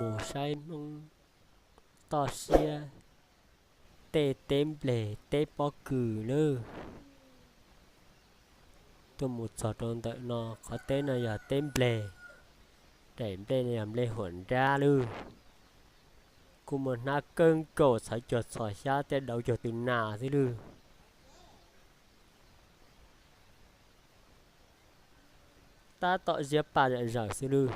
mus saib Hmoob toj siab tej teb nplej teb pob kws lawm. Tuaj mus txog rau ntawm no, qhov teb no yog teb nplej, daim nplej no yog nplej huam nrab lawm. Kuj muaj hnab kawg nkaus txhawv cuag txhos xyab thiab dauv cuag tw nas xwb lawm. Tab tom ziab paj zom zaws xwb lawm.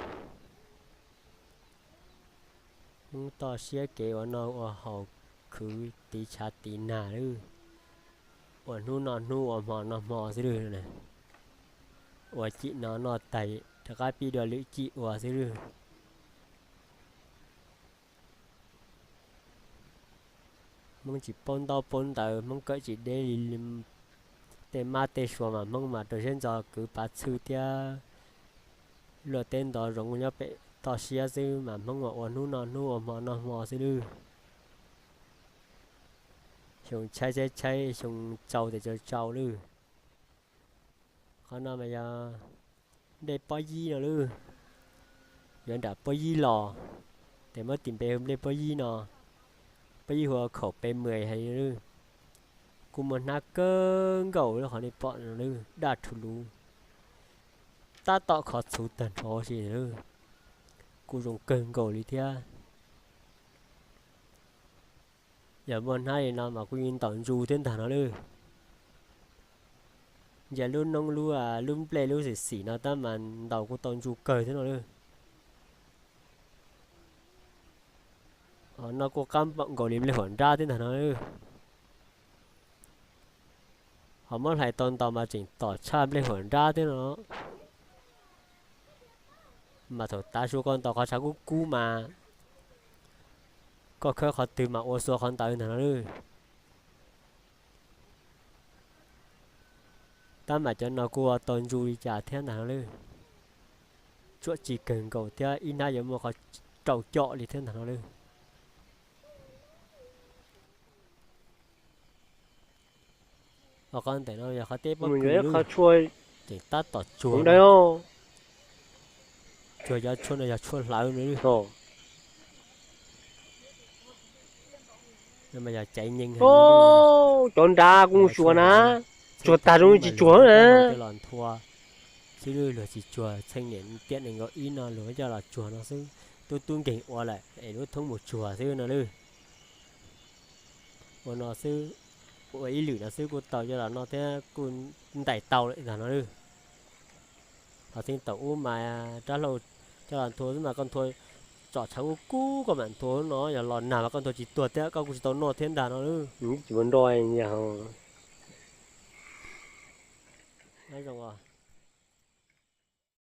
Hmoob toj siab kev ua noj ua haus, khwv tiv tshav tiv nag lawm. Ua hnub noj hnub, ua hmo noj hmo xwb lawm. Ua cim no noj tag rov qab pib dua lwm cim ua xwb lawm. Hmoob tsis paub ntaub paub ntawv, Hmoob kawm tsis deb li tej mab tej suav mas Hmoob mas rau siab ntso kwv pav txhwj thiab luaj teb ntov zoov nyob pem toj siab xwb mas Hmoob mas ua hnub noj hnub, ua hmo noj hmo xwb lawm. Xyoo tshaib tshaib tshaib, xyoo tsau tes tsau tsau lawm. Qhov no mas yog nplej pob yib no lawm. Yuav nram pob yib los, tes muab tis npe hu nplej pob yib no. Pob yib hu ua khaum pes mws hais lawm. Kuj muaj hnab kawg nkaus lub qhov nej pom no lawm, daj rhuv luv, tab tom khov txhuv tag nrho si lawm. Kuj zoo kawg nkaus li thiab. Yog muaj hnab li no mas kuj yeej ntaus ntsu thiab ntag no lawm. Nce lub noob lub, lub nplej lub xim xim no tab mas ntaus kuj tau ntsu kawg thiab no lawm. Ho no kuj qab npaum nkaus li nplej huam nrab thiab ntag no lawm. Ho muab hlais tau ntaus mas tseem tom tshaj nplej huam nrab thiab no. Mas thaum tav su koj ntaus qhov tshav kub kub mas koj khawb qhov twg mas ua xua qhov ntawd ntag no lawm. Tab mas cov no kuj ua tau ntsu li cas thiab ntag no lawm. Tsuam ci kawg nkaus thiab ib hnab yuav muaj qhov rau com li thiab ntag no lawm. Qhov ntawm no yog qhov teb pob kws, ces tab tom tsuag, tsuag cov tshuaj no yog tshuaj hlawv no lawm. Yog caiv nyeeg, cov nrad kuj suav na, tsuag tag zoo tsis tsuag na. Coj los nthua xwb lawm, luag tsis tsuag, txheej niam tiam nees nkaum ib no luag coj los tsuag no xwb, tub tub nkeeg ua lawm es lub thoob mus tsuag xwb no lawm. Ua no xwb, ua ib lwm no xwb kuj tau coj los noj thiab kuj ntais tau lawm ntag no lawm. Ho txheej thaum ub mas rab hlau coj los nthua xwb mas koj nthua tsom tshav kub kub koj mam nthua no, yog los nag mas koj nthua tsis tuag thiab koj kuj tsis tau noj thiab ntag no lawm. Tsis ua nroj zoo.